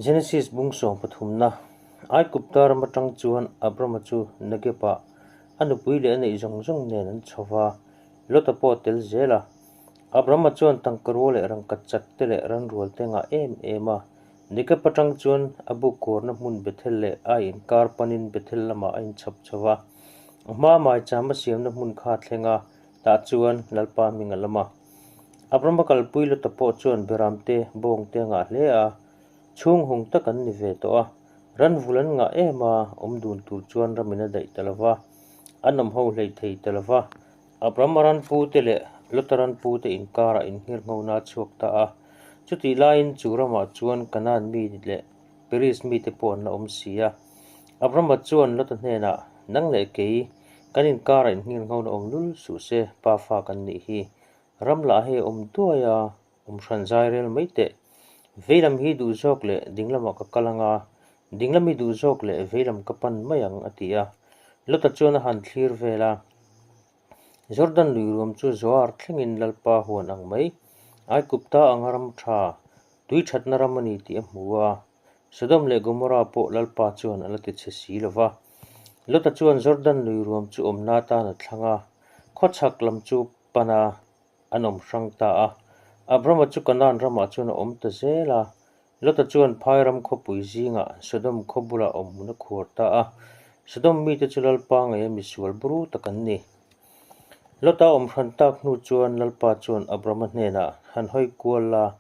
Genesis bung sawm pathumna, Aigupta ram atang chuan Abrama chu Negeb-ah a nupui leh a neih zawng zawng nen an chho va, Lota pawh a tel zel a. Abrama chuan tangkarua leh rangkachak te leh ranrual te ngah em em a. Negeb atang chuan a buk kuarna hmun Bethel leh Ai inkar panin Bethel lamah a inchhap chho va. A hma maicham a siamna hmun kha a thleng a, tah chuan Lalpa hming a lam a. Abrama kalpui Lota pawh chuan Beramte bawngte a ngah hle a, chhung hung tak an ni ve tawh a, ran vul an ngah em a, awm dun tur chuan ramin a daih ta lo va, an awm ho hlei thei ta lo va. Abrama ran pute leh Lota ran pute inkarah innghirnghona a chhuak ta a, chutih laiin chu ramah chuan Kanaan mi leh Peris mite pawh an la awm si a. Abrama chuan Lota hnenah, Nang leh kei, kan inkarah innghirnghona awm lul suh se, pa fa kan nih hi. Ram lah hei a awm duai a, awm hran zai rel mai teh. Vei lam hi duh zawk leh ding lamah ka kal ang a, ding lam hi duh zawk leh vei lam ka pan mai ang, a ti a. Lota chuan a han thlir vel a. Jordan lui ruam chu Zoar thlengin Lalpa huan ang mai, Aigupta anga ram tha, tui thatna ram a ni tih a hmu a. Sodom leh Gomorrah pawh Lalpa chuan a la ti chhe si lo va. Lota chuan Jordan lui ruam chu awmna atan a thlang a, khawchhak lam chu pan a, an awm hrang ta a. Abrama chu Kanaan ramah chuan a awm ta zel a. Lota chuan phai ram khawpui zingah Sodom khaw bulah awm hmun a khuar ta a. Sodom mite chu Lalpa ngeia misual buru tak an ni. Lota awm hran tak hnu chuan Lalpa chuan Abrama hnenah, Han hawi kual la,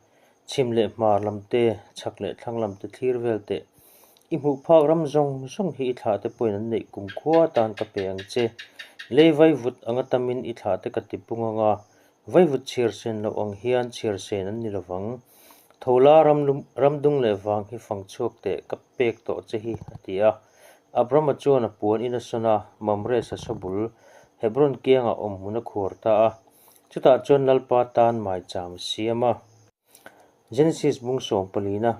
Chhim leh hmar lam te, chhak leh thlang lam te thlir vel teh. I hmuh phak ram zawng zawng hi i thlah te pawhin an neih kum khua tan ka pe ang che. Lei vaivut anga tamin i thlah te ka ti pung ang a, vaivut chhiar sen loh ang hian chhiar sen an ni lovang. Thola ram ram dung leh vang hi fang chhuak teh ka pek tawh che hi, a ti a. Abrama chuan a puan in a sawn a, Mamre sasa bul, Hebron kiangah awm hmun a khuar ta a. Chutah chuan Lalpa tan maicham a siam a. Genesis bung sawm palina,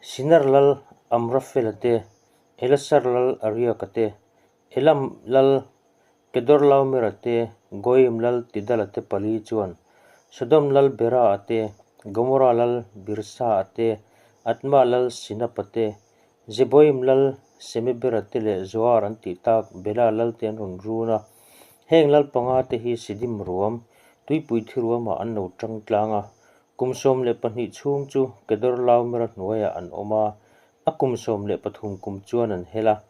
Sinar lal Amrafela te, Elasar lal Ariaka te, Elam lal Kedorlaomera te, Goim lal Tidala te pali chuan Sodom lal Bera-a te, Gomora lal Birsa-a te, Adma lal Sinapa te, Zeboim lal Semebera te leh Zoar an tih tak Bela lal te an rawn run a. Heng lal panga te hi Sidim ruam, tuipui thi ruamah an lo tang tlang a. Kum 12 chhung chu Kedorlaomera hnuaiah an awm a, a kum 13 kum chuan an hel a.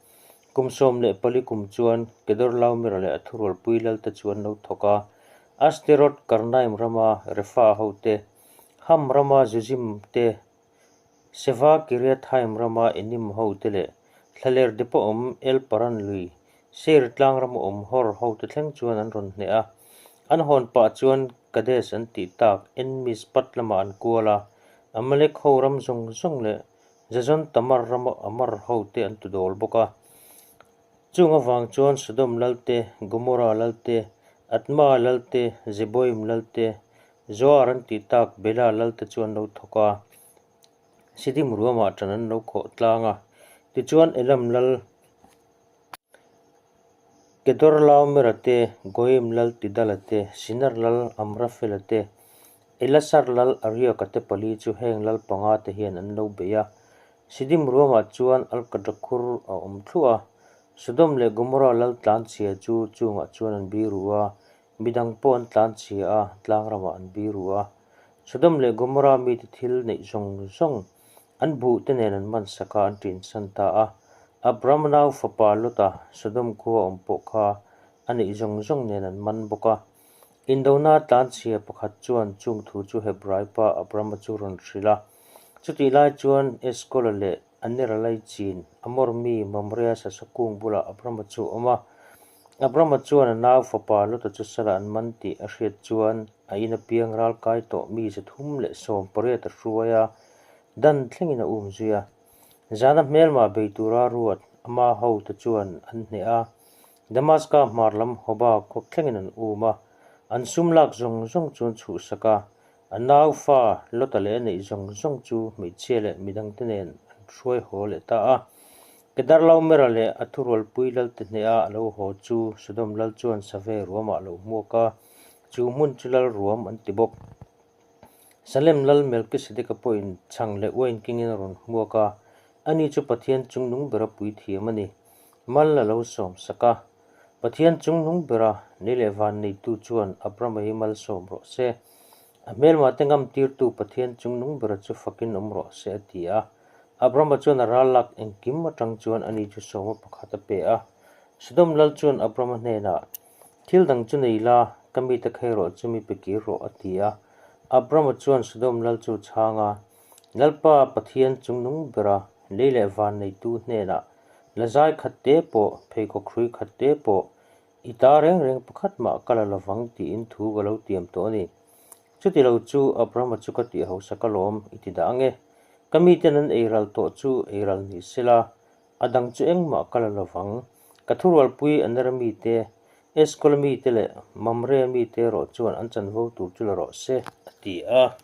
Kum 14 kum chuan Kedorlaomera leh a thurualpui lal te chu an lo thawk a. Asteroth Karnaim rama Refa hote, Ham rama Zuzim te, Seva Kiriathaim rama Enim hote leh thlaler depa awm El Paran lui, Seir tlang rama awm Hor hote thleng chuan an rawn hneh a. An hawn pah chuan Kadesh an tih tak En Mishpat lamah an kual a, Amalek ho ram zawng zawng leh Zazon Tamar rama Amar hote an tudawl bawk a. Chung avang chuan Sodom lalte, Gomorra lalte, Adma lalte, Zeboim lalte, Zoar an tih tak Bela lalte chu an lo thawk a, Sidim ruamah ṭan an lo khawh tlang a. Tichuan Elam lal Kedorlaomera te, Goim lal Tidala te, Sinar lal Amrafela te, Elasar lal Arioka te pali chu heng lal panga te hian an lo bei a. Sidim ruamah chuan Alkadra khur a awm thluah a, Sodom leh Gomorra lal tlanchhia chu chungah chuan an biru a, Midang pawh an tlan chhia a, tlang ramah an biru a. Sodom leh Gomorrah mite thil neih zawng zawng an buh te nen an man sak a, an ṭinsan ta a. Abrahama nau fapa Lota, Sodom khua awm pawh kha a neih zawng zawng nen an man bawk a. Indona tlan chhia pakhat chuan chung thu chu Hebrai pa Abrahama chu rawn hrilh a. Chutih lai chuan Eskola leh A nera lai chin, Amor mi Mamrea sasa kung bulah Abrama chu a awm a. Abrama chuan a nau fapa Lota chu salah an man tih a hriat chuan a in apiang ral kai tawh mi 318 a hruai a, dan thlengin a um zui a. Zana hmelma bei tura ruat ama hote chuan an hneh a, Damaska hmar lam Hoba khawp thlengin an um a, an sum lak zawng zawng chu an chhuhsak a, A nau fa Lota leh a neih zawng zawng chu hmeichhia leh midangte nen an hruai haw leh ta a. Kedarlaomera leh a thurualpui Lalte hneha a lo haw chu Sodom lal chuan Save ruamah a lo hmuak a, chu hmun chu lal ruam an ti bawk. Salem lal Melkisedeka pawhin chhang leh uain kengin a rawn hmuak a, ani chu Pathian chungnung bera puithiam a ni. Mal a lo sawm sak a. Pathian chungnung bera nei leh van neitu chuan Abrama hi malsawm rawh se. A hmelmahte ngamtirtu Pathian chungnung bera chu fakin awm rawh se a ti a. Abrama chuan a ral lak engkim atang chuan ani chu sawma pakhat a pe a. Sodom lal chuan Abrama hnenah, Thil dang chu nei la, ka mite khei rawh chu mi pe kir rawh, a ti a. Abrama chuan Sodom lal chu chhang a, Lalpa Pathian chungnung bera lei leh van neitu hnenah lazai khat te pawh, pheikhawk hrui khat te pawh, i ta reng reng pakhat mah ka la lovang tiin thu ka lo tiam tawh a ni. Chuti lo chu Abrama chu ka tih hausa ka lawm i ti dah ange. Ka miten an eiral tawh chu eiral ni sela, A dang chu engmah ka la lovang. Ka thurualpui Anera mite, Eskola mite leh Mamre mite erawh chuan an chanvo tur chu la rawh se, a ti a.